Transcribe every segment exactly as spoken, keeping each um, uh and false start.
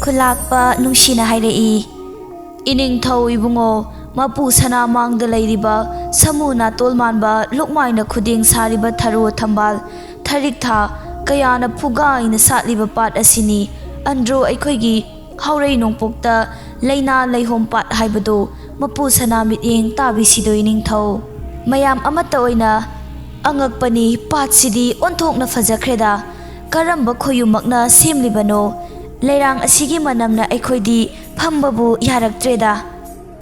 ꯈꯨꯂꯥꯛꯄ ꯅꯨꯡꯁꯤꯅ ꯍꯥꯏꯔꯛꯏ, "ꯏꯅꯤꯡꯊꯧ ꯏꯕꯨꯡꯉꯣ, ꯃꯄꯨ ꯁꯅꯥꯃꯥꯡꯗ ꯂꯩꯔꯤꯕ ꯁꯃꯨ ꯅꯥꯇꯣꯜ ꯃꯥꯟꯕ ꯂꯨꯛꯃꯥꯏꯅ ꯈꯨꯗꯦꯡ ꯁꯥꯔꯤꯕ ꯊꯔꯣ ꯊꯝꯕꯥꯜ ꯊꯔꯤꯛ ꯊꯥ ꯀꯌꯥꯅ ꯐꯨꯒꯥꯏꯅ ꯁꯥꯠꯂꯤꯕ ꯄꯥꯠ ꯑꯁꯤꯅꯤ꯫ ꯑꯟꯗ꯭ꯔꯣ ꯑꯩꯈꯣꯏꯒꯤ ꯍꯧꯔꯩ ꯅꯣꯡꯄꯣꯛꯇ ꯂꯩꯅꯥ ꯂꯩꯍꯣꯝ ꯄꯥꯠ ꯍꯥꯏꯕꯗꯨ ꯃꯄꯨ ꯁꯅꯥ ꯃꯤꯠꯌꯦꯡ ꯇꯥꯕꯤꯁꯤꯗꯣ ꯏꯅꯤꯡꯊꯧ꯫ ꯃꯌꯥꯝ ꯑꯃꯠꯇ ꯑꯣꯏꯅ ꯑꯉꯛꯄꯅꯤ, ꯄꯥꯠꯁꯤꯗꯤ ꯑꯣꯟꯊꯣꯛꯅ ꯐꯖꯈ꯭ꯔꯦꯗ꯫ ꯀꯔꯝꯕ ꯈꯣꯏꯌꯨꯝꯃꯛꯅ ꯁꯦꯝꯂꯤꯕꯅꯣ? ꯂꯩꯔꯥꯡ ꯑꯁꯤꯒꯤ ꯃꯅꯝꯅ ꯑꯩꯈꯣꯏꯗꯤ ꯐꯝꯕꯕꯨ ꯌꯥꯔꯛꯇ꯭ꯔꯦꯗ꯫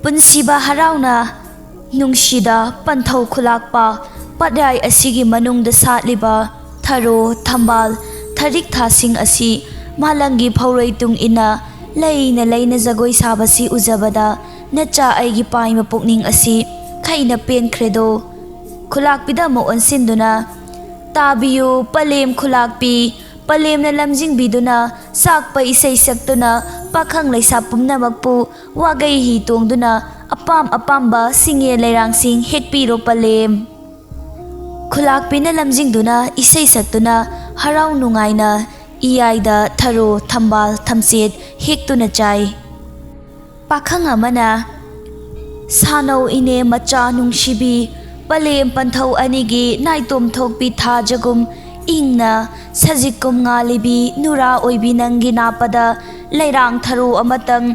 ꯄꯨꯟꯁꯤꯕ ꯍꯔꯥꯎꯅ ꯅꯨꯡꯁꯤꯗ ꯄꯟꯊꯧ ꯈꯨꯂꯥꯛꯄ, ꯄꯥꯠꯌꯥꯏ ꯑꯁꯤꯒꯤ ꯃꯅꯨꯡꯗ ꯁꯥꯠꯂꯤꯕ ꯊꯔꯣ, ꯊꯝꯕꯥꯜ, ꯊꯔꯤꯛ ꯊꯥꯁꯤꯡ ꯑꯁꯤ ꯃꯥꯂꯪꯒꯤ ꯐꯧꯔꯩ ꯇꯨꯡ ꯏꯟꯅ ꯂꯩꯅ ꯂꯩꯅ ꯖꯒꯣꯏ ꯁꯥꯕꯁꯤ ꯎꯖꯕꯗ ꯅꯆꯥ ꯑꯩꯒꯤ ꯄꯥꯏꯃ ꯄꯨꯛꯅꯤꯡ ꯑꯁꯤ ꯈꯩꯅ ꯄꯦꯟꯈ꯭ꯔꯦꯗꯣ꯫" ꯈꯨꯂꯥꯛꯄꯤꯗ ꯑꯃꯨꯛ ꯑꯣꯟꯁꯤꯟꯗꯨꯅ, "ꯇꯥꯕꯤꯌꯨ, ꯄꯂꯦꯝ ꯈꯨꯂꯥꯛꯄꯤ, ꯄꯂꯦꯝꯅ ꯂꯝꯖꯤꯡꯕꯤꯗꯨꯅ ꯁꯥꯛꯄ ꯏꯁꯩ ꯁꯛꯇꯨꯅ ꯄꯥꯈꯪ ꯂꯩꯁꯥ ꯄꯨꯝꯅꯃꯛꯄꯨ ꯋꯥꯒꯩ ꯍꯤ ꯇꯣꯡꯗꯨꯅ ꯑꯄꯥꯝ ꯑꯄꯥꯝꯕ ꯁꯤꯡꯉꯦ ꯂꯩꯔꯥꯡꯁꯤꯡ ꯍꯦꯛꯄꯤꯔꯣ ꯄꯂꯦꯝ꯫" ꯈꯨꯂꯥꯛꯄꯤꯅ ꯂꯝꯖꯤꯡꯗꯨꯅ ꯏꯁꯩ ꯁꯛꯇꯨꯅ ꯍꯔꯥꯎ ꯅꯨꯡꯉꯥꯏꯅ ꯏꯌꯥꯏꯗ ꯊꯔꯣ, ꯊꯝꯕꯥꯜ, ꯊꯝꯆꯦꯠ ꯍꯦꯛꯇꯨꯅ ꯆꯥꯏ꯫ ꯄꯥꯈꯪ ꯑꯃꯅ, "ꯁꯥꯅꯧ ꯏꯅꯦ ꯃꯆꯥ ꯅꯨꯡꯁꯤꯕꯤ, ꯄꯂꯦꯝ ꯄꯟꯊꯧ ꯑꯅꯤꯒꯤ ꯅꯥꯏꯇꯣꯝ ꯊꯣꯛꯄꯤ ꯊꯥꯖꯒꯨꯝ ꯏꯪꯅ ꯁꯖꯤꯛꯀꯨꯝ ꯉꯥꯜꯂꯤꯕꯤ ꯅꯨꯔꯥ ꯑꯣꯏꯕꯤ ꯅꯪꯒꯤ ꯅꯥꯞꯄꯗ ꯂꯩꯔꯥꯡ ꯊꯔꯣ ꯑꯃꯇꯪ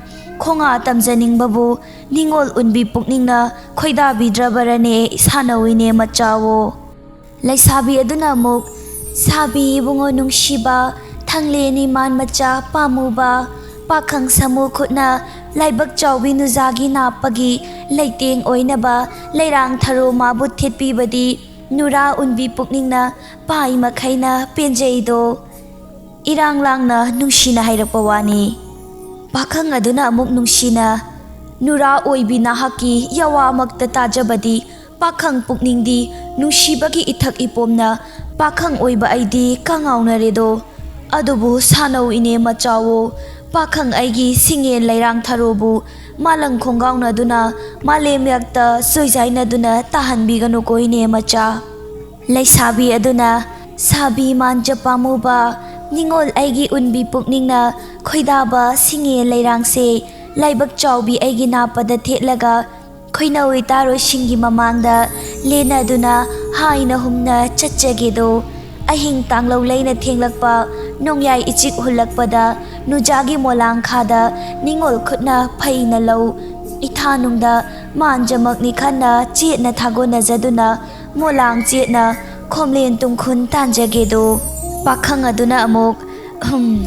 ꯈꯣꯡꯉꯥ ꯇꯝꯖꯅꯤꯡꯕꯕꯨ ꯅꯤꯡꯉꯣꯜ ꯎꯟꯕꯤ ꯄꯨꯛꯅꯤꯡꯅ ꯈꯣꯏꯗꯥꯕꯤꯗ꯭ꯔꯕꯔꯅꯦ ꯁꯥꯅꯧ ꯏꯅꯦ ꯃꯆꯥꯋꯣ?" ꯂꯩꯁꯥꯕꯤ ꯑꯗꯨꯅ ꯑꯃꯨꯛ, "ꯁꯥꯕꯤ ꯏꯕꯨꯡꯉꯣ ꯅꯨꯡꯁꯤꯕ, ꯊꯪꯂꯦꯟ ꯏꯃꯥꯟ ꯃꯆꯥ ꯄꯥꯝꯃꯨꯕ, ꯄꯥꯈꯪ ꯁꯥꯃꯨ ꯈꯨꯠꯅ ꯂꯥꯏꯕꯛ ꯆꯥꯎꯕꯤ ꯅꯨꯖꯥꯒꯤ ꯅꯥꯞꯄꯒꯤ ꯂꯩꯇꯦꯡ ꯑꯣꯏꯅꯕ ꯂꯩꯔꯥꯡ ꯊꯔꯣ ꯃꯥꯕꯨ ꯊꯤꯠꯄꯤꯕꯗꯤ ꯅꯨꯔꯥ ꯎꯟꯕꯤ ꯄꯨꯛꯅꯤꯡꯅ ꯄꯥꯏ ꯃꯈꯩꯅ ꯄꯦꯟꯖꯩꯗꯣ꯫" ꯏꯔꯥꯡ ꯂꯥꯡꯅ ꯅꯨꯡꯁꯤꯅ ꯍꯥꯏꯔꯛꯄ ꯋꯥꯅꯤ꯫ ꯄꯥꯈꯪ ꯑꯗꯨꯅ ꯑꯃꯨꯛ ꯅꯨꯡꯁꯤꯅ, "ꯅꯨꯔꯥ ꯑꯣꯏꯕꯤ ꯅꯍꯥꯛꯀꯤ ꯌꯥꯋꯥꯃꯛꯇ ꯇꯥꯖꯕꯗꯤ ꯄꯥꯈꯪ ꯄꯨꯛꯅꯤꯡꯗꯤ ꯅꯨꯡꯁꯤꯕꯒꯤ ꯏꯊꯛ ꯏꯄꯣꯝꯅ ꯄꯥꯈꯪ ꯑꯣꯏꯕ ꯑꯩꯗꯤ ꯀꯉꯥꯎꯅꯔꯦꯗꯣ꯫ ꯑꯗꯨꯕꯨ ꯁꯥꯅꯧ ꯏꯅꯦ ꯃꯆꯥꯋꯣ, ꯄꯥꯈꯪ ꯑꯩꯒꯤ ꯁꯤꯡꯉꯦꯟ ꯂꯩꯔꯥꯡ ꯊꯔꯣꯕꯨ ꯃꯥꯂꯪ ꯈꯣꯡꯒꯥꯎꯅꯗꯨꯅ ꯃꯥꯂꯦꯝ ꯌꯥꯛꯇ ꯆꯣꯏꯖꯥꯏꯅꯗꯨꯅ ꯇꯥꯍꯟꯕꯤꯒꯅꯨꯀꯣ ꯏꯅꯦ ꯃꯆꯥ꯫" ꯂꯩꯁꯥꯕꯤ ꯑꯗꯨꯅ, "ꯁꯥꯕꯤ ꯃꯥꯟꯖ ꯄꯥꯝꯃꯨꯕ, ꯅꯤꯡꯉꯣꯜ ꯑꯩꯒꯤ ꯎꯟꯕꯤ ꯄꯨꯛꯅꯤꯡꯅ ꯈꯣꯏꯗꯥꯕ ꯁꯤꯡꯉꯦ ꯂꯩꯔꯥꯡꯁꯦ, ꯂꯥꯏꯕꯛ ꯆꯥꯎꯕꯤ ꯑꯩꯒꯤ ꯅꯥꯞꯄꯗ ꯊꯦꯠꯂꯒ, ꯈꯣꯏꯅꯧ ꯏꯇꯥꯔꯣꯏꯁꯤꯡꯒꯤ ꯃꯃꯥꯡꯗ ꯂꯦꯟꯅꯗꯨꯅ ꯍꯥꯏꯅ ꯍꯨꯝꯅ ꯆꯠꯆꯒꯦꯗꯣ꯫ ꯑꯍꯤꯡ ꯇꯥꯡꯂꯧ ꯂꯩꯅ ꯊꯦꯡꯂꯛꯄ, ꯅꯣꯡꯌꯥꯏ ꯏꯆꯤꯛ ꯍꯨꯜꯂꯛꯄꯗ, ꯅꯨꯖꯥꯒꯤ ꯃꯣꯂꯥꯡꯈꯥꯗ ꯅꯤꯡꯉꯣꯜ ꯈꯨꯠꯅ ꯐꯩꯅ ꯂꯧ ꯏꯊꯥꯅꯨꯡꯗ, ꯃꯥꯟꯖꯃꯛꯅꯤ ꯈꯟꯅ ꯆꯦꯠꯅ ꯊꯥꯒꯣꯟꯅꯖꯗꯨꯅ, ꯃꯣꯂꯥꯡ ꯆꯦꯠꯅ ꯈꯣꯝꯂꯦꯟ ꯇꯨꯡꯈꯨꯟ ꯇꯥꯟꯖꯒꯦꯗꯣ꯫ ꯄꯥꯈꯪ ꯑꯗꯨꯅ ꯑꯃꯨꯛ, "ꯍꯨꯝ,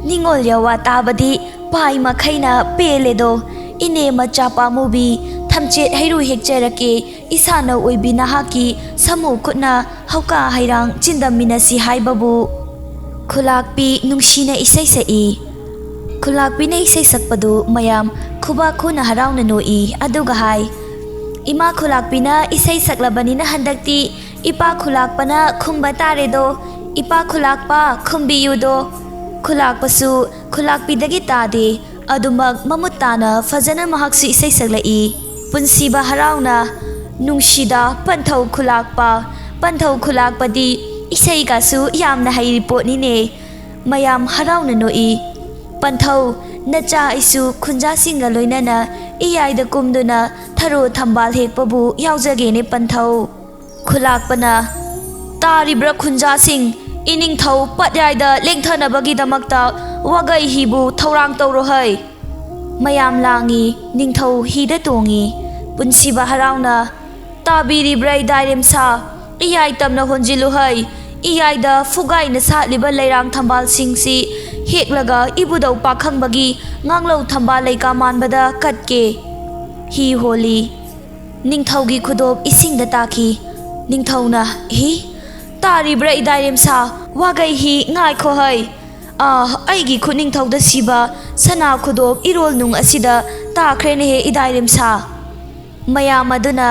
ꯅꯤꯡꯉꯣꯜ ꯌꯥꯋꯥ ꯇꯥꯕꯗꯤ ꯄꯥꯏ ꯃꯈꯩꯅ ꯄꯦꯜꯂꯦꯗꯣ꯫ ꯏꯅꯦ ꯃꯆꯥ ꯄꯥꯝꯃꯨꯕꯤ, ꯊꯝꯆꯦꯠ ꯍꯩꯔꯨ ꯍꯦꯛꯆꯔꯛꯀꯦ, ꯏꯁꯥꯅ ꯑꯣꯏꯕꯤ ꯅꯍꯥꯛꯀꯤ ꯁꯥꯃꯨ ꯈꯨꯠꯅ ꯍꯧꯀꯥ ꯍꯩꯔꯥꯡ ꯆꯤꯟꯗꯝꯃꯤꯟꯅꯁꯤ" ꯍꯥꯏꯕꯕꯨ꯫ ꯈꯨꯂꯥꯛꯄꯤ ꯅꯨꯡꯁꯤꯅ ꯏꯁꯩ ꯁꯛꯏ꯫ ꯈꯨꯂꯥꯛꯄꯤꯅ ꯏꯁꯩ ꯁꯛꯄꯗꯨ ꯃꯌꯥꯝ ꯈꯨꯕꯥꯛ ꯈꯨꯅ ꯍꯔꯥꯎꯅ ꯅꯣꯛꯏ, ꯑꯗꯨꯒ ꯍꯥꯏ, "ꯏꯃꯥ ꯈꯨꯂꯥꯛꯄꯤꯅ ꯏꯁꯩ ꯁꯛꯂꯕꯅꯤꯅ ꯍꯟꯗꯛꯇꯤ ꯏꯄꯥ ꯈꯨꯂꯥꯛꯄꯅ ꯈꯨꯝꯕ ꯇꯥꯔꯦꯗꯣ꯫ ꯏꯄꯥ ꯈꯨꯂꯥꯛꯄ, ꯈꯨꯝꯕꯤꯌꯨꯗꯣ꯫" ꯈꯨꯂꯥꯛꯄꯁꯨ ꯈꯨꯂꯥꯛꯄꯤꯗꯒꯤ ꯇꯥꯗꯦ꯫ ꯑꯗꯨꯃꯛ ꯃꯃꯨꯠ ꯇꯥꯅ ꯐꯖꯅ ꯃꯍꯥꯛꯁꯨ ꯏꯁꯩ ꯁꯛꯂꯛꯏ꯫ ꯄꯨꯟꯁꯤꯕ ꯍꯔꯥꯎꯅ, "ꯅꯨꯡꯁꯤꯗ ꯄꯟꯊꯧ ꯈꯨꯂꯥꯛꯄ, ꯄꯟꯊꯧ ꯈꯨꯂꯥꯛꯄꯗꯤ ꯏꯁꯩꯒꯁꯨ ꯌꯥꯝꯅ ꯍꯩꯔꯤ ꯄꯣꯠꯅꯤꯅꯦ꯫" ꯃꯌꯥꯝ ꯍꯔꯥꯎꯅ ꯅꯣꯛꯏ꯫ "ꯄꯟꯊꯧ, ꯅꯆꯥ ꯑꯩꯁꯨ ꯈꯨꯟꯖꯥꯁꯤꯡꯒ ꯂꯣꯏꯅꯅ ꯏꯌꯥꯏꯗ ꯀꯨꯝꯗꯨꯅ ꯊꯔꯣ ꯊꯝꯕꯥꯜ ꯍꯦꯛꯄꯕꯨ ꯌꯥꯎꯖꯒꯦꯅꯦ ꯄꯟꯊꯧ꯫" ꯈꯨꯂꯥꯛꯄꯅ, "ꯇꯥꯔꯤꯕ꯭ꯔꯥ ꯈꯨꯟꯖꯥꯁꯤꯡ? ꯏꯅꯤꯡꯊꯧ ꯄꯠꯌꯥꯏꯗ ꯂꯦꯡꯊꯅꯕꯒꯤꯗꯃꯛꯇ ꯋꯥꯒꯩ ꯍꯤꯕꯨ ꯊꯧꯔꯥꯡ ꯇꯧꯔꯣ ꯍꯩ!" ꯃꯌꯥꯝ ꯂꯥꯡꯉꯤ, ꯅꯤꯡꯊꯧ ꯍꯤꯗ ꯇꯣꯡꯉꯤ꯫ ꯄꯨꯟꯁꯤꯕ ꯍꯔꯥꯎꯅ, "ꯇꯥꯕꯤꯔꯤꯕ꯭ꯔꯥ ꯏꯗꯥꯏꯔꯦꯝꯁꯥ? ꯏꯌꯥꯏ ꯇꯝꯅ ꯍꯣꯟꯖꯤꯜꯂꯨ ꯍꯩ! ꯏꯌꯥꯏꯗ ꯐꯨꯒꯥꯏꯅ ꯁꯥꯠꯂꯤꯕ ꯂꯩꯔꯥꯡ ꯊꯝꯕꯥꯜꯁꯤꯡꯁꯤ ꯍꯦꯛꯂꯒ ꯏꯕꯨꯙꯧ ꯄꯥꯈꯪꯕꯒꯤ ꯉꯥꯡꯂꯧ ꯊꯝꯕꯥꯜ ꯂꯩꯀꯥ ꯃꯥꯟꯕꯗ ꯀꯠꯀꯦ꯫" ꯍꯤ ꯍꯣꯜꯂꯤ꯫ ꯅꯤꯡꯊꯧꯒꯤ ꯈꯨꯗꯣꯞ ꯏꯁꯤꯡꯗ ꯇꯥꯈꯤ꯫ ꯅꯤꯡꯊꯧꯅ, "ꯍꯤ? ꯇꯥꯔꯤꯕ꯭ꯔꯥ ꯏꯗꯥꯏꯔꯦꯝꯁꯥ? ꯋꯥꯒꯩ ꯍꯤ, ꯉꯥꯏꯈꯣ ꯍꯩ! ꯑꯥ, ꯑꯩꯒꯤ ꯈꯨꯠꯅꯤꯡꯊꯧꯗ ꯁꯤꯕ ꯁꯅꯥ ꯈꯨꯗꯣꯞ ꯏꯔꯣꯜ ꯅꯨꯡ ꯑꯁꯤꯗ ꯇꯥꯈ꯭ꯔꯦꯅꯦꯍꯦ ꯏꯗꯥꯏꯔꯦꯝꯁꯥ!" ꯃꯌꯥꯝ ꯑꯗꯨꯅ,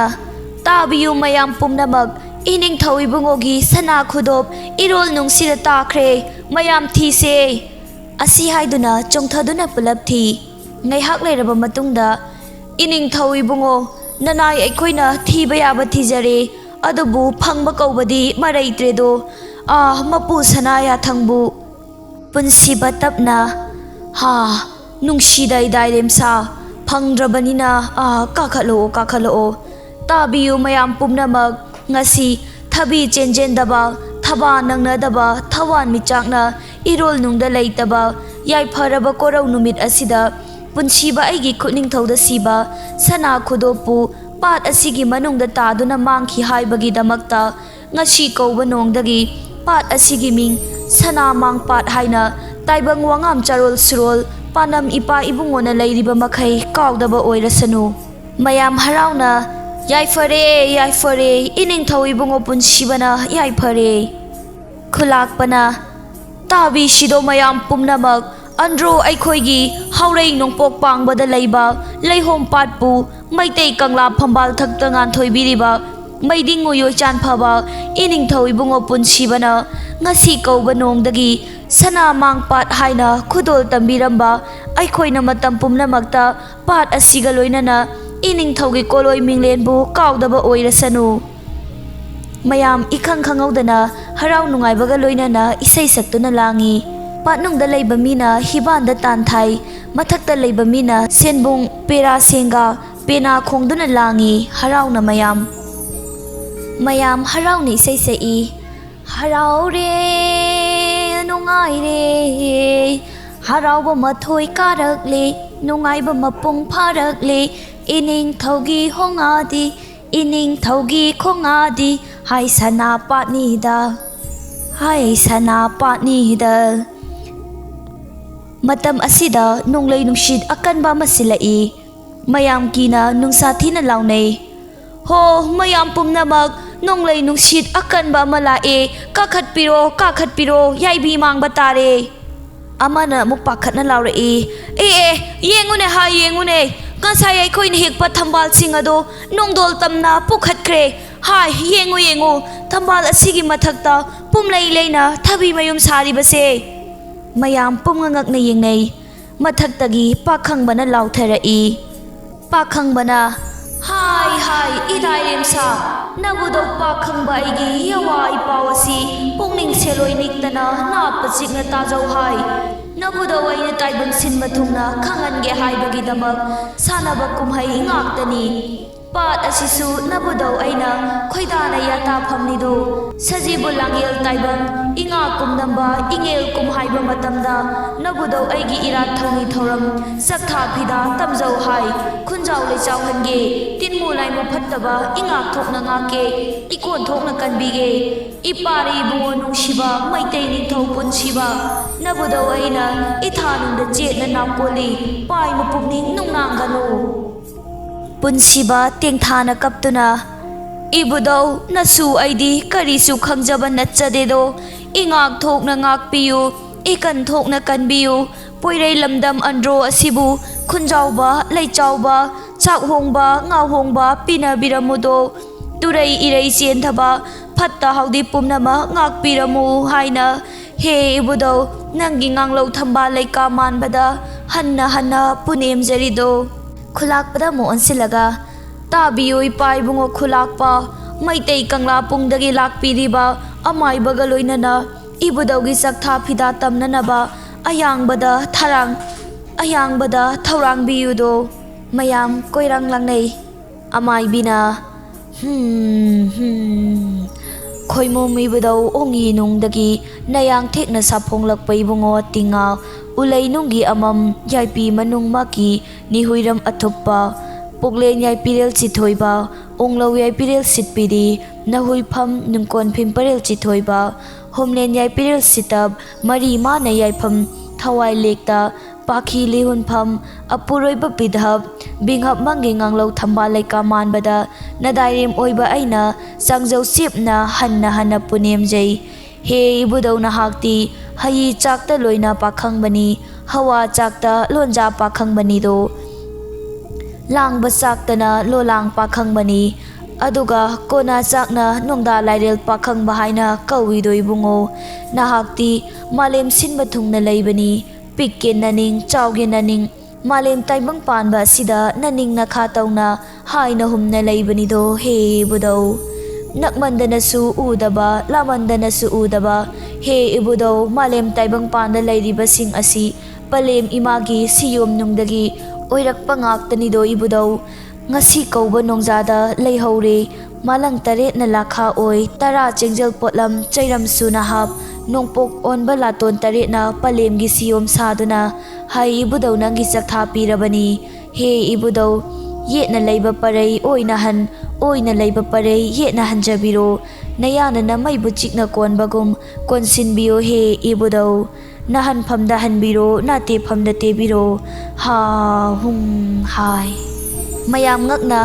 "ꯇꯥꯕꯤꯌꯨ ꯃꯌꯥꯝ ꯄꯨꯝꯅꯃꯛ, ꯏꯅꯤꯡꯊꯧ ꯏꯕꯨꯡꯉꯣꯒꯤ ꯁꯅꯥ ꯈꯨꯗꯣꯞ ꯏꯔꯣꯜ ꯅꯨꯡꯁꯤꯗ ꯇꯥꯈ꯭ꯔꯦ, ꯃꯌꯥꯝ ꯊꯤꯁꯦ!" ꯑꯁꯤ ꯍꯥꯏꯗꯨꯅ ꯆꯣꯡꯊꯗꯨꯅ ꯄꯨꯂꯞ ꯊꯤ꯫ ꯉꯥꯏꯍꯥꯛ ꯂꯩꯔꯕ ꯃꯇꯨꯡꯗ, "ꯏꯅꯤꯡꯊꯧ ꯏꯕꯨꯡꯉꯣ, ꯅꯅꯥꯏ ꯑꯩꯈꯣꯏꯅ ꯊꯤꯕ ꯌꯥꯕ ꯊꯤꯖꯔꯦ, ꯑꯗꯨꯕꯨ ꯐꯪꯕ ꯀꯧꯕꯗꯤ ꯃꯔꯩꯇ꯭ꯔꯦꯗꯣ꯫ ꯑꯥ, ꯃꯄꯨ ꯁꯅꯥ ꯌꯥꯊꯪꯕꯨ!" ꯄꯨꯟꯁꯤꯕ ꯇꯞꯅ, ꯍꯥ, ꯅꯨꯡꯁꯤꯗꯥꯏ ꯗꯥꯏꯔꯦꯝꯁꯥ, ꯐꯪꯗ꯭ꯔꯕꯅꯤꯅ, ꯑꯥ, ꯀꯥꯈꯠꯂꯛꯑꯣ, ꯀꯥꯈꯠꯂꯛꯑꯣ꯫ ꯇꯥꯕꯤꯌꯨ ꯃꯌꯥꯝ ꯄꯨꯝꯅꯃꯛ, ꯉꯁꯤ ꯊꯕꯤ ꯆꯦꯟꯖꯦꯟꯗꯕ, ꯊꯕꯥ ꯅꯪꯅꯗꯕ, ꯊꯋꯥꯟ ꯃꯤꯆꯥꯛꯅ ꯏꯔꯣꯜ ꯅꯨꯡꯗ ꯂꯩꯇꯕ ꯌꯥꯏꯐꯔꯕ ꯀꯣꯔꯧ ꯅꯨꯃꯤꯠ ꯑꯁꯤꯗ ꯄꯨꯟꯁꯤꯕ ꯑꯩꯒꯤ ꯈꯨꯠꯅꯤꯡꯊꯧꯗ ꯁꯤꯕ ꯁꯅꯥ ꯈꯨꯗꯣꯞꯄꯨ ꯄꯥꯠ ꯑꯁꯤꯒꯤ ꯃꯅꯨꯡꯗ ꯇꯥꯗꯨꯅ ꯃꯥꯡꯈꯤ ꯍꯥꯏꯕꯒꯤꯗꯃꯛꯇ ꯉꯁꯤ ꯀꯧꯕ ꯅꯣꯡꯗꯒꯤ ꯄꯥꯠ ꯑꯁꯤꯒꯤ ꯃꯤꯡ ꯁꯅꯥꯃꯥꯡ ꯄꯥꯠ ꯍꯥꯏꯅ ꯇꯥꯏꯕꯪ ꯋꯥꯉꯥꯝ ꯆꯥꯔꯣꯜ ꯁꯨꯔꯣꯜ ꯄꯥꯟꯗꯝ ꯏꯄꯥ ꯏꯕꯨꯡꯉꯣꯅ ꯂꯩꯔꯤꯕ ꯃꯈꯩ ꯀꯥꯎꯗꯕ ꯑꯣꯏꯔꯁꯅꯨ꯫ ꯃꯌꯥꯝ ꯍꯔꯥꯎꯅ, "ꯌꯥꯏꯐꯔꯦ, ꯌꯥꯏꯐꯔꯦ, ꯏꯅꯤꯡꯊꯧ ꯏꯕꯨꯡꯉꯣ ꯄꯨꯟꯁꯤꯕꯅ ꯌꯥꯏꯐꯔꯦ"꯫ ꯈꯨꯂꯥꯛꯄꯅ, "ꯇꯥꯕꯤꯁꯤꯗꯣ ꯃꯌꯥꯝ ꯄꯨꯝꯅꯃꯛ, ꯑꯟꯗ꯭ꯔꯣ ꯑꯩꯈꯣꯏꯒꯤ ꯍꯥꯎꯔꯩ ꯅꯣꯡꯄꯣꯛ ꯄꯥꯡꯕꯗ ꯂꯩꯕ ꯂꯩꯍꯣꯝ ꯄꯥꯠꯄꯨ ꯃꯩꯇꯩ ꯀꯪꯂꯥ ꯐꯝꯕꯥꯜ ꯊꯛꯇ ꯉꯥꯟꯊꯣꯏꯕꯤꯔꯤꯕ ꯃꯩꯗꯤꯡ ꯎꯌꯣꯏ ꯆꯥꯟꯐꯕ ꯏꯅꯤꯡꯊꯧ ꯏꯕꯨꯡꯉꯣ ꯄꯨꯟꯁꯤꯕꯅ ꯉꯁꯤ ꯀꯧꯕ ꯅꯣꯡꯗꯒꯤ ꯁꯅꯥ ꯃꯥꯡ ꯄꯥꯠ ꯍꯥꯏꯅ ꯈꯨꯗꯣꯜ ꯇꯝꯕꯤꯔꯝꯕ ꯑꯩꯈꯣꯏꯅ ꯃꯇꯝ ꯄꯨꯝꯅꯃꯛꯇ ꯄꯥꯠ ꯑꯁꯤꯒ ꯂꯣꯏꯅꯅ ꯏꯅꯤꯡꯊꯧꯒꯤ ꯀꯣꯂꯣꯏ ꯃꯤꯡꯂꯦꯟꯕꯨ ꯀꯥꯎꯗꯕ ꯑꯣꯏꯔꯁꯅꯨ"꯫ ꯃꯌꯥꯝ ꯏꯈꯪ ꯈꯪꯍꯧꯗꯅ ꯍꯔꯥꯎ ꯅꯨꯡꯉꯥꯏꯕꯒ ꯂꯣꯏꯅꯅ ꯏꯁꯩ ꯁꯛꯇꯨꯅ ꯂꯥꯡꯉꯤ꯫ ꯄꯥꯠꯅꯨꯡꯗ ꯂꯩꯕ ꯃꯤꯅ ꯍꯤꯕꯥꯟꯗ ꯇꯥꯟ ꯊꯥꯏ, ꯃꯊꯛꯇ ꯂꯩꯕ ꯃꯤꯅ ꯁꯦꯟꯕꯨꯡ, ꯄꯦꯔꯥ ꯁꯦꯡꯒꯥ, ꯄꯦꯅꯥ ꯈꯣꯡꯗꯨꯅ ꯂꯥꯡꯉꯤ ꯍꯔꯥꯎꯅ ꯃꯌꯥꯝ꯫ ꯃꯌꯥꯝ ꯍꯔꯥꯎꯅ ꯏꯁꯩ ꯁꯛꯏ꯫ ꯍꯔꯥꯎꯔꯦ, ꯅꯨꯡꯉꯥꯏꯔꯦ, ꯍꯔꯥꯎꯕ ꯃꯊꯣꯏ ꯀꯥꯔꯛꯂꯦ, ꯅꯨꯡꯉꯥꯏꯕ ꯃꯄꯨꯡ ꯐꯥꯔꯛꯂꯦ, ꯏꯅꯤꯡꯊꯧꯒꯤ ꯍꯣꯉꯥꯗꯤ, ꯏꯅꯤꯡꯊꯧꯒꯤ ꯈꯣꯉꯥꯗꯤ, ꯍꯥꯏ ꯁꯅꯥ ꯄꯥꯠꯅꯤꯗ, ꯍꯥꯏ ꯁꯅꯥ ꯄꯥꯠꯅꯤꯗ꯫ ꯃꯇꯝ ꯑꯁꯤꯗ ꯅꯣꯡꯂꯩ ꯅꯨꯡꯁꯤꯠ ꯑꯀꯟꯕ ꯑꯃ ꯁꯤꯜꯂꯛꯏ꯫ ꯃꯌꯥꯝ ꯀꯤꯅ ꯅꯨꯡꯁꯥ ꯊꯤꯅ ꯂꯥꯎꯅꯩ꯫ "ꯍꯣ, ꯃꯌꯥꯝ ꯄꯨꯝꯅꯃꯛ, ꯅꯣꯡꯂꯩ ꯅꯨꯡꯁꯤꯠ ꯑꯀꯟꯕ ꯑꯃ ꯂꯥꯛꯑꯦ, ꯀꯥꯈꯠꯄꯤꯔꯣ, ꯀꯥꯈꯠꯄꯤꯔꯣ, ꯌꯥꯏꯕꯤ ꯃꯥꯡꯕ ꯇꯥꯔꯦ"꯫ ꯑꯃꯅ ꯑꯃꯨꯛ ꯄꯥꯈꯠꯅ ꯂꯥꯎꯔꯛꯏ, "ꯑꯦ, ꯑꯦ, ꯌꯦꯡꯉꯨꯅꯦ, ꯍꯥꯏ, ꯌꯦꯡꯉꯨꯅꯦ, ꯉꯁꯥꯏ ꯑꯩꯈꯣꯏꯅ ꯍꯦꯛꯄ ꯊꯝꯕꯥꯜꯁꯤꯡ ꯑꯗꯣ ꯅꯣꯡꯗꯣꯜ ꯇꯝꯅ ꯄꯨꯈꯠꯈ꯭ꯔꯦ, ꯍꯥꯏ, ꯌꯦꯡꯉꯨ, ꯌꯦꯡꯉꯨ, ꯊꯝꯕꯥꯜ ꯑꯁꯤꯒꯤ ꯃꯊꯛꯇ ꯄꯨꯝꯂꯩ ꯂꯩꯅ ꯊꯕꯤ ꯃꯌꯨꯝ ꯁꯥꯔꯤꯕꯁꯦ"꯫ ꯃꯌꯥꯝ ꯄꯨꯝꯉꯛꯅ ꯌꯦꯡꯅꯩ꯫ ꯃꯊꯛꯇꯒꯤ ꯄꯥꯈꯪꯕꯅ ꯂꯥꯎꯊꯔꯛꯏ꯫ ꯄꯥꯈꯪꯕꯅ, "ꯍꯥꯏ, ꯍꯥꯏ, ꯍꯥꯏ, ꯏꯂꯥꯏꯔꯦꯝꯁꯥ, ꯅꯕꯨꯗꯧ ꯄꯥꯛ ꯈꯪꯕ ꯑꯩꯒꯤ ꯌꯋꯥ ꯏꯄꯥꯎ ꯑꯁꯤ ꯄꯨꯛꯅꯤꯡ ꯁꯦꯜꯂꯣꯏ ꯅꯤꯛꯇꯅ ꯅꯥꯞꯄ ꯆꯤꯛꯅ ꯇꯥꯖꯧ ꯍꯥꯏ꯫ ꯅꯕꯨꯗꯧ ꯑꯩꯅ ꯇꯥꯏꯕꯪ ꯁꯤꯟꯕ ꯊꯨꯡꯅ ꯈꯪꯍꯟꯒꯦ ꯍꯥꯏꯕꯒꯤꯗꯃꯛ ꯁꯥꯟꯅꯕ ꯀꯨꯝꯍꯩ ꯉꯥꯛꯇꯅꯤ꯫ ꯄꯥꯠ ꯑꯁꯤꯁꯨ ꯅꯕꯨꯗꯧ ꯑꯩꯅ ꯈꯣꯏꯗꯥꯅ ꯌꯥꯇꯥꯐꯝꯅꯤꯗꯣ꯫ ꯁꯖꯤꯕꯨ ꯂꯥꯡꯉꯦꯜ ꯇꯥꯏꯕꯪ ꯏꯉꯥ ꯀꯨꯝꯅꯝꯕ ꯏꯉꯦꯜ ꯀꯨꯝ ꯍꯥꯏꯕ ꯃꯇꯝꯗ ꯅꯕꯨꯗꯧ ꯑꯩꯒꯤ ꯏꯔꯥꯠ ꯊꯧꯅꯤ ꯊꯧꯔꯝ ꯆꯠꯊꯥ ꯐꯤꯗꯥ ꯇꯝꯖꯧ ꯍꯥꯏ꯫ ꯈꯨꯟꯖꯥꯎ ꯂꯩꯆꯥꯎꯍꯟꯒꯦ, ꯇꯤꯟꯃꯨ ꯂꯥꯏꯃꯨ ꯐꯠꯇꯕ ꯏꯉꯥꯛ ꯊꯣꯛꯅ ꯉꯥꯛꯀꯦ, ꯏꯀꯣꯟ ꯊꯣꯛꯅ ꯀꯟꯕꯤꯒꯦ꯫ ꯏꯄꯥꯔꯤ ꯏꯕꯨꯡꯉꯣ ꯅꯨꯡꯁꯤꯕ ꯃꯩꯇꯩ ꯅꯤꯡꯊꯧ ꯄꯨꯟꯁꯤꯕ, ꯅꯕꯨꯗꯧ ꯑꯩꯅ ꯏꯊꯥꯅꯨꯡꯗ ꯆꯦꯠꯅ ꯅꯥꯞꯀꯣꯜꯂꯤ, ꯄꯥꯏ ꯃꯄꯨꯛꯅꯤꯡ ꯅꯨꯡꯅꯥꯡꯒꯅꯨ꯫ ꯄꯨꯟꯁꯤꯕ ꯇꯦꯡꯊꯥꯅ ꯀꯞꯇꯨꯅ, "ꯏꯕꯨꯗꯧ, ꯅꯁꯨ ꯑꯩꯗꯤ ꯀꯔꯤꯁꯨ ꯈꯪꯖꯕ ꯅꯠꯆꯗꯦꯗꯣ, ꯏꯉꯥꯛ ꯊꯣꯛꯅ ꯉꯥꯛꯄꯤꯌꯨ, ꯏꯀꯟ ꯊꯣꯛꯅ ꯀꯟꯕꯤꯌꯨ꯫ ꯄꯣꯏꯔꯩ ꯂꯝꯗꯝ ꯑꯟꯗ꯭ꯔꯣ ꯑꯁꯤꯕꯨ ꯈꯨꯟꯖꯥꯎꯕ, ꯂꯩꯆꯥꯎꯕ, ꯆꯥꯛꯍꯣꯡꯕ, ꯉꯥꯍꯣꯡꯕ ꯄꯤꯅꯕꯤꯔꯝꯃꯨꯗꯣ꯫ ꯇꯨꯔꯩ ꯏꯔꯩ ꯆꯦꯟꯊꯕ, ꯐꯠꯇ ꯍꯥꯎꯗꯤ ꯄꯨꯝꯅꯃꯛ ꯉꯥꯛꯄꯤꯔꯝꯃꯨ" ꯍꯥꯏꯅ, ꯍꯦ ꯏꯕꯨꯗꯧ, ꯅꯪꯒꯤ ꯉꯥꯡꯂꯧ ꯊꯝꯕꯥꯜ ꯂꯩꯀꯥ ꯃꯥꯟꯕꯗ ꯍꯟꯅ ꯍꯟꯅ ꯄꯨꯅꯦꯝꯖꯔꯤꯗꯣ꯫ ꯈꯨꯂꯥꯛꯄꯗ ꯑꯃꯨꯛ ꯑꯣꯟꯁꯤꯜꯂꯒ, "ꯇꯥꯕꯤꯌꯨ ꯏꯄꯥ ꯏꯕꯨꯡꯉꯣ ꯈꯨꯂꯥꯛꯄ, ꯃꯩꯇꯩ ꯀꯪꯂꯥ ꯄꯨꯡꯗꯒꯤ ꯂꯥꯛꯄꯤꯔꯤꯕ ꯑꯃꯥꯏꯕꯒ ꯂꯣꯏꯅꯅ ꯏꯕꯨꯗꯧꯒꯤ ꯆꯥꯛꯊꯥ ꯐꯤꯗꯥ ꯇꯝꯅꯅꯕ ꯑꯌꯥꯡꯕꯗ ꯊꯔꯥꯡ, ꯑꯌꯥꯡꯕꯗ ꯊꯧꯔꯥꯡꯕꯤꯌꯨꯗꯣ꯫" ꯃꯌꯥꯝ ꯀꯣꯏꯔꯥꯡ ꯂꯥꯡꯅꯩ꯫ ꯑꯃꯥꯏꯕꯤꯅ, "ꯍꯨꯝ, ꯍꯨꯝ, ꯈꯣꯏꯃꯨ ꯃꯤꯕꯨꯗꯧ ꯑꯣꯡꯉꯤ ꯅꯨꯡꯗꯒꯤ ꯅꯌꯥꯡ ꯊꯦꯛꯅ ꯁꯥꯐꯣꯡꯂꯛꯄ ꯏꯕꯨꯡꯉꯣ ꯇꯤꯡꯉꯥ, ꯎꯂꯩ ꯅꯨꯡꯒꯤ ꯑꯃꯝ ꯌꯥꯏꯄꯤ ꯃꯅꯨꯡ ꯃꯥꯀꯤ ꯅꯤꯍꯨꯏꯔꯝ ꯑꯊꯨꯞꯄ, ꯄꯨꯛꯂꯦꯟ ꯌꯥꯏꯄꯤꯔꯦꯜ ꯆꯤꯊꯣꯏꯕ, ꯎꯪꯂꯧ ꯌꯥꯏꯄꯤꯔꯦꯜ ꯁꯤꯠꯄꯤꯔꯤ, ꯅꯍꯨꯏꯐꯝ ꯅꯨꯡꯀꯣꯟ ꯐꯤꯝꯄꯔꯦꯜ ꯆꯤꯊꯣꯏꯕ, ꯍꯣꯝꯂꯦꯟ ꯌꯥꯏꯄꯤꯔꯦꯜ ꯁꯤꯇꯞ, ꯃꯔꯤ ꯃꯥꯅ ꯌꯥꯏꯐꯝ ꯊꯋꯥꯏ ꯂꯦꯛꯇ, ꯄꯥꯈꯤ ꯂꯤꯍꯨꯟꯐꯝ, ꯑꯄꯨꯔꯣꯏꯕ ꯄꯤꯙꯞ, ꯕꯤꯡꯍꯞ ꯃꯪꯒꯤ ꯉꯥꯡꯂꯧ ꯊꯝꯕꯥꯜ ꯂꯩꯀꯥ ꯃꯥꯟꯕꯗ ꯅꯗꯥꯏꯔꯦꯝ ꯑꯣꯏꯕ ꯑꯩꯅ ꯆꯥꯡꯖꯧ ꯆꯦꯞꯅ ꯍꯟꯅ ꯍꯟꯅ ꯄꯨꯅꯦꯝꯖꯩ꯫ ꯍꯦ ꯏꯕꯨꯗꯧ ꯅꯍꯥꯛꯇꯤ ꯍꯌꯤ ꯆꯥꯛꯇ ꯂꯣꯏꯅ ꯄꯥꯈꯪꯕꯅꯤ, ꯍꯋꯥ ꯆꯥꯛꯇ ꯂꯣꯟꯖꯥ ꯄꯥꯈꯪꯕꯅꯤꯗꯣ꯫ ꯂꯥꯡꯕ ꯆꯥꯛꯇꯅ ꯂꯣꯂꯥꯡ ꯄꯥꯈꯪꯕꯅꯤ, ꯑꯗꯨꯒ ꯀꯣꯅꯥ ꯆꯥꯛꯅ ꯅꯣꯡꯗꯥ ꯂꯥꯏꯔꯦꯜ ꯄꯥꯈꯪꯕ ꯍꯥꯏꯅ ꯀꯧꯏꯗꯣ ꯏꯕꯨꯡꯉꯣ꯫ ꯅꯍꯥꯛꯇꯤ ꯃꯥꯂꯦꯝ ꯁꯤꯟꯕ ꯊꯨꯡꯅ ꯂꯩꯕꯅꯤ, ꯄꯤꯛꯀꯦ ꯅꯅꯤꯡ, ꯆꯥꯎꯒꯦ ꯅꯅꯤꯡ, ꯃꯥꯂꯦꯝ ꯇꯥꯏꯕꯪ ꯄꯥꯟꯕ ꯑꯁꯤꯗ ꯅꯅꯤꯡ ꯅꯈꯥ ꯇꯧꯅ ꯍꯥꯏꯅ ꯍꯨꯝꯅ ꯂꯩꯕꯅꯤꯗꯣ ꯍꯦ ꯏꯕꯨꯙꯧ꯫ ꯅꯛꯃꯟꯗꯅꯁꯨ ꯎꯗꯕ, ꯂꯥꯃꯟꯗꯅꯁꯨ ꯎꯗꯕ ꯍꯦ ꯏꯕꯨꯙꯧ, ꯃꯥꯂꯦꯝ ꯇꯥꯏꯕꯪꯄꯥꯟꯗ ꯂꯩꯔꯤꯕꯁꯤꯡ ꯑꯁꯤ ꯄꯂꯦꯝ ꯏꯃꯥꯒꯤ ꯁꯤꯌꯣꯝꯅꯨꯡꯗꯒꯤ ꯑꯣꯏꯔꯛꯄ ꯉꯥꯛꯇꯅꯤꯗꯣ ꯏꯕꯨꯙꯧ꯫ ꯉꯁꯤ ꯀꯧꯕ ꯅꯣꯡꯖꯥꯗ ꯂꯩꯍꯧꯔꯦ꯫ ꯃꯥꯂꯪ ꯇꯔꯦꯠꯅ ꯂꯥꯈꯥ ꯑꯣꯏ, ꯇꯔꯥ ꯆꯦꯡꯖꯦꯜ ꯄꯣꯠꯂꯝ, ꯆꯩꯔꯝꯁꯨ ꯅꯍꯥꯞ, ꯅꯣꯡꯄꯣꯛ ꯑꯣꯟꯕ ꯂꯥꯇꯣꯟ ꯇꯔꯦꯠꯅ ꯄꯂꯦꯝꯒꯤ ꯁꯤꯌꯣꯝ ꯁꯥꯗꯨꯅ ꯍꯥꯏ ꯏꯕꯨꯙꯧ ꯅꯪꯒꯤ ꯆꯥꯛꯊꯥ ꯄꯤꯔꯕꯅꯤ꯫ ꯍꯦ ꯏꯕꯨꯙꯧ, ꯌꯦꯠꯅ ꯂꯩꯕ ꯄꯔꯩ ꯑꯣꯏꯅ ꯍꯟ, ꯑꯣꯏꯅ ꯂꯩꯕ ꯄꯔꯩ ꯌꯦꯠꯅ ꯍꯟꯖꯕꯤꯔꯣ꯫ ꯅꯌꯥꯅꯅ ꯃꯩꯕꯨ ꯆꯤꯛꯅ ꯀꯣꯟꯕꯒꯨꯝ ꯀꯣꯟꯁꯤꯟꯕꯤꯌꯣ ꯍꯦ ꯏꯕꯨꯙꯧ꯫ ꯅꯍꯟꯐꯝꯗ ꯍꯟꯕꯤꯔꯣ, ꯅꯥꯇꯦꯐꯝꯗ ꯇꯦꯕꯤꯔꯣ꯫ ꯍꯥ ꯍꯨꯝ ꯍꯥꯏ꯫ ꯃꯌꯥꯝ ꯉꯛꯅ,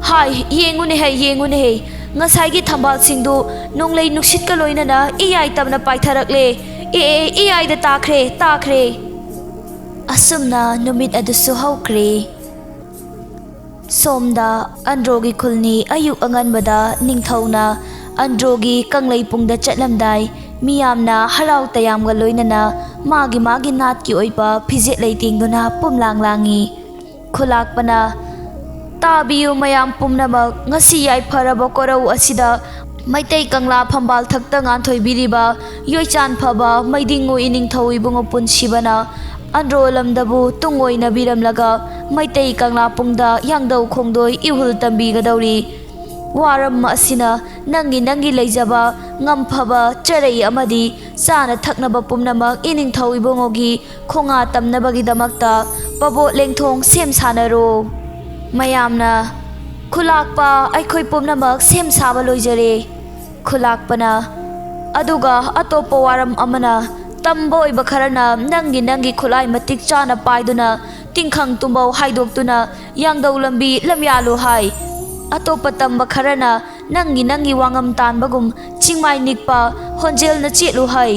"ꯍꯥꯏ, ꯌꯦꯡꯉꯨꯅꯦꯍꯦ, ꯌꯦꯡꯉꯨꯅꯦꯍꯦ, ꯉꯁꯥꯏꯒꯤ ꯊꯝꯕꯥꯜꯁꯤꯡꯗꯨ ꯅꯣꯡꯂꯩ ꯅꯨꯡꯁꯤꯠꯀ ꯂꯣꯏꯅꯅ ꯏꯌꯥꯏ ꯇꯝꯅ ꯄꯥꯏꯊꯔꯛꯂꯦ꯫ ꯑꯦ, ꯑꯦ, ꯏꯌꯥꯏꯗ ꯇꯥꯈ꯭ꯔꯦ, ꯇꯥꯈ꯭ꯔꯦ!" ꯑꯁꯨꯝꯅ ꯅꯨꯃꯤꯠ ꯑꯗꯨꯁꯨ ꯍꯧꯈ꯭ꯔꯦ꯫ ꯁꯣꯝꯗ ꯑꯟꯗ꯭ꯔꯣꯒꯤ ꯈꯨꯜꯅꯤ꯫ ꯑꯌꯨꯛ ꯑꯉꯟꯕꯗ ꯅꯤꯡꯊꯧꯅ ꯑꯟꯗ꯭ꯔꯣꯒꯤ ꯀꯪꯂꯩꯄꯨꯡꯗ ꯆꯠꯂꯝꯗꯥꯏ, ꯃꯤꯌꯥꯝꯅ ꯍꯔꯥꯎ ꯇꯌꯥꯝꯒ ꯂꯣꯏꯅꯅ ꯃꯥꯒꯤ ꯃꯥꯒꯤ ꯅꯥꯠꯀꯤ ꯑꯣꯏꯕ ꯐꯤꯖꯦꯠ ꯂꯩꯇꯦꯡꯗꯨꯅ ꯄꯨꯝꯂꯥꯡ ꯂꯥꯡꯉꯤ꯫ ꯈꯨꯂꯥꯛꯄꯅ, "ꯇꯥꯕꯤꯌꯨ ꯃꯌꯥꯝ ꯄꯨꯝꯅꯃꯛ, ꯉꯁꯤ ꯌꯥꯏꯐꯔꯕ ꯀꯣꯔꯧ ꯑꯁꯤꯗ ꯃꯩꯇꯩ ꯀꯪꯂꯥ ꯐꯝꯕꯥꯜ ꯊꯛꯇ ꯉꯥꯟꯊꯣꯏꯕꯤꯔꯤꯕ ꯌꯣꯏꯆꯥꯟ ꯐꯕ ꯃꯩꯗꯤꯡꯉꯨ ꯏꯅꯤꯡꯊꯧ ꯏꯕꯨꯡꯉꯣ ꯄꯨꯟꯁꯤꯕꯅ ꯑꯟꯗ꯭ꯔꯣ ꯂꯝꯗꯕꯨ ꯇꯨꯡꯑꯣꯏꯅꯕꯤꯔꯝꯂꯒ ꯃꯩꯇꯩ ꯀꯪꯂꯥ ꯄꯨꯡꯗ ꯌꯥꯡꯗꯧ ꯈꯣꯡꯗꯣꯏ ꯏꯍꯨꯜ ꯇꯝꯕꯤꯒꯗꯧꯔꯤ꯫ ꯋꯥꯔꯝ ꯑꯁꯤꯅ ꯅꯪꯒꯤ ꯅꯪꯒꯤ ꯂꯩꯖꯕ ꯉꯝꯐꯕ ꯆꯔꯩ ꯑꯃꯗꯤ ꯆꯥꯅ ꯊꯛꯅꯕ ꯄꯨꯝꯅꯃꯛ ꯏꯅꯤꯡꯊꯧ ꯏꯕꯨꯡꯉꯣꯒꯤ ꯈꯣꯡꯉꯥ ꯇꯝꯅꯕꯒꯤꯗꯃꯛꯇ ꯄꯕꯣꯠ ꯂꯦꯡꯊꯣꯡ ꯁꯦꯝ ꯁꯥꯅꯔꯣ꯫" ꯃꯌꯥꯝꯅ, "ꯈꯨꯂꯥꯛꯄ, ꯑꯩꯈꯣꯏ ꯄꯨꯝꯅꯃꯛ ꯁꯦꯝ ꯁꯥꯕ ꯂꯣꯏꯖꯔꯦ꯫" ꯈꯨꯂꯥꯛꯄꯅ, "ꯑꯗꯨꯒ ꯑꯇꯣꯞꯄ ꯋꯥꯔꯝ ꯑꯃꯅ, ꯇꯝꯕ ꯑꯣꯏꯕ ꯈꯔꯅ ꯅꯪꯒꯤ ꯅꯪꯒꯤ ꯈꯨꯠꯂꯥꯏ ꯃꯇꯤꯛ ꯆꯥꯅ ꯄꯥꯏꯗꯨꯅ ꯇꯤꯡꯈꯪ ꯇꯨꯝꯕꯧ ꯍꯥꯏꯗꯣꯛꯇꯨꯅ ꯌꯥꯡꯗꯧ ꯂꯝꯕꯤ ꯂꯝꯌꯥꯜꯂꯨ ꯍꯥꯏ꯫ ꯑꯇꯣꯞꯄ ꯇꯝꯕ ꯈꯔꯅ ꯅꯪꯒꯤ ꯅꯪꯒꯤ ꯋꯥꯉꯝ ꯇꯥꯟꯕꯒꯨꯝ ꯆꯤꯡꯃꯥꯏ ꯅꯤꯛꯄ ꯍꯣꯟꯖꯦꯜꯅ ꯆꯦꯠꯂꯨ ꯍꯥꯏ꯫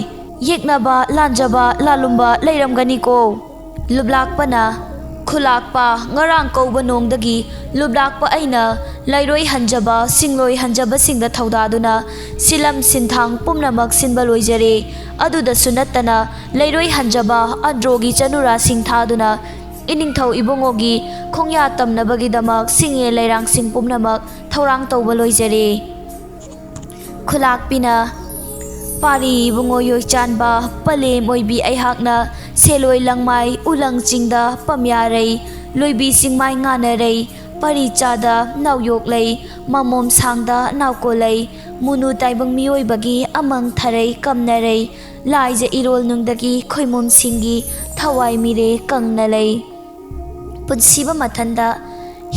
ꯌꯦꯛꯅꯕ, ꯂꯥꯟꯖꯕ, ꯂꯥꯜꯂꯨꯝꯕ ꯂꯩꯔꯝꯒꯅꯤꯀꯣ꯫" ꯂꯨꯞꯂꯥꯛꯄꯅ, "ꯈꯨꯂꯥꯛꯄ, ꯉꯔꯥꯡ ꯀꯧꯕ ꯅꯣꯡꯗꯒꯤ ꯂꯨꯞꯂꯥꯛꯄ ꯑꯩꯅ ꯂꯩꯔꯣꯏ ꯍꯟꯖꯕ, ꯁꯤꯡꯂꯣꯏ ꯍꯟꯖꯕꯁꯤꯡꯗ ꯊꯧꯗꯥꯗꯨꯅ ꯁꯤꯂꯝ ꯁꯤꯟꯊꯥꯡ ꯄꯨꯝꯅꯃꯛ ꯁꯤꯟꯕ ꯂꯣꯏꯖꯔꯦ꯫ ꯑꯗꯨꯗꯁꯨ ꯅꯠꯇꯅ ꯂꯩꯔꯣꯏ ꯍꯟꯖꯕ ꯑꯟꯗ꯭ꯔꯣꯒꯤ ꯆꯅꯨꯔꯥꯁꯤꯡ ꯊꯥꯗꯨꯅ ꯏꯅꯤꯡꯊꯧ ꯏꯕꯨꯡꯉꯣꯒꯤ ꯈꯣꯡꯌꯥ ꯇꯝꯅꯕꯒꯤꯗꯃꯛ ꯁꯤꯡꯉꯦ ꯂꯩꯔꯥꯡꯁꯤꯡ ꯄꯨꯝꯅꯃꯛ ꯊꯧꯔꯥꯡ ꯇꯧꯕ ꯂꯣꯏꯖꯔꯦ꯫ ꯈꯨꯂꯥꯛꯄꯤꯅ, ꯄꯥꯔꯤ ꯏꯕꯨꯡꯉꯣ ꯌꯣꯏꯆꯥꯟꯕ, ꯄꯂꯦꯝ ꯑꯣꯏꯕꯤ ꯑꯩꯍꯥꯛꯅ ꯁꯦꯂꯣꯏ ꯂꯪꯃꯥꯏ ꯎꯂꯪ ꯆꯤꯡꯗ ꯄꯝꯌꯥꯔꯩ, ꯂꯣꯏꯕꯤ ꯆꯤꯡꯃꯥꯏ ꯉꯥꯅꯔꯩ, ꯄꯔꯤ ꯆꯥꯗ ꯅꯥꯎꯌꯣꯛꯂꯩ, ꯃꯃꯣꯝ ꯁꯥꯡꯗ ꯅꯥꯎꯀꯣꯂꯩ, ꯃꯨꯅꯨ ꯇꯥꯏꯕꯪ ꯃꯤꯑꯣꯏꯕꯒꯤ ꯑꯃꯪ ꯊꯔꯩ ꯀꯝꯅꯔꯩ, ꯂꯥꯏꯖ ꯏꯔꯣꯜ ꯅꯨꯡꯗꯒꯤ ꯈꯣꯏꯃꯣꯝꯁꯤꯡꯒꯤ ꯊꯋꯥꯏ ꯃꯤꯔꯦ ꯀꯪꯅ ꯂꯩ꯫ ꯄꯨꯟꯁꯤꯕ ꯃꯊꯟꯗ,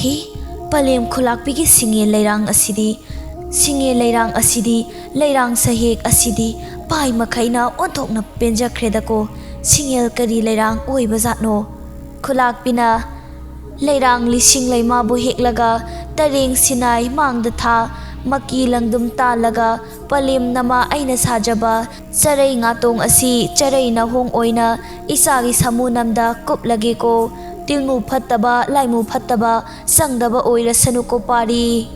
ꯍꯤ, ꯄꯂꯦꯝ ꯈꯨꯂꯥꯛꯄꯤꯒꯤ ꯁꯤꯡꯉꯦ ꯂꯩꯔꯥꯡ ꯑꯁꯤꯗꯤ, ꯁꯤꯡꯉꯦ ꯂꯩꯔꯥꯡ ꯑꯁꯤꯗꯤ, ꯂꯩꯔꯥꯡ ꯁꯍꯦꯛ ꯑꯁꯤꯗꯤ ꯄꯥꯏ ꯃꯈꯩꯅ ꯑꯣꯟꯊꯣꯛꯅ ꯄꯦꯟꯖꯈ꯭ꯔꯦꯗꯀꯣ꯫ ꯁꯤꯡꯉꯦꯜ ꯀꯔꯤ ꯂꯩꯔꯥꯡ ꯑꯣꯏꯕꯖꯥꯠꯅꯣ? ꯈꯨꯂꯥꯛꯄꯤꯅ, ꯂꯩꯔꯥꯡ ꯂꯤꯁꯤꯡ ꯂꯩꯃꯥꯕꯨ ꯍꯦꯛꯂꯒ ꯇꯔꯦꯡ ꯁꯤꯅꯥꯏ ꯃꯥꯡꯗ ꯊꯥ, ꯃꯀꯤ ꯂꯪꯗꯨꯝ ꯇꯥꯜꯂꯒ ꯄꯂꯦꯝ ꯅꯃꯥ ꯑꯩꯅ ꯁꯥꯖꯕ ꯆꯔꯩ ꯉꯥꯇꯣꯡ ꯑꯁꯤ ꯆꯔꯩ ꯅꯍꯣꯡ ꯑꯣꯏꯅ ꯏꯆꯥꯒꯤ ꯁꯥꯃꯨ ꯅꯝꯗ ꯀꯨꯞꯂꯒꯦꯀꯣ꯫ ꯇꯤꯜꯃꯨ ꯐꯠꯇꯕ, ꯂꯥꯏꯃꯨ ꯐꯠꯇꯕ ꯆꯪꯗꯕ ꯑꯣꯏꯔꯁꯅꯨꯀꯣ ꯄꯥꯔꯤ꯫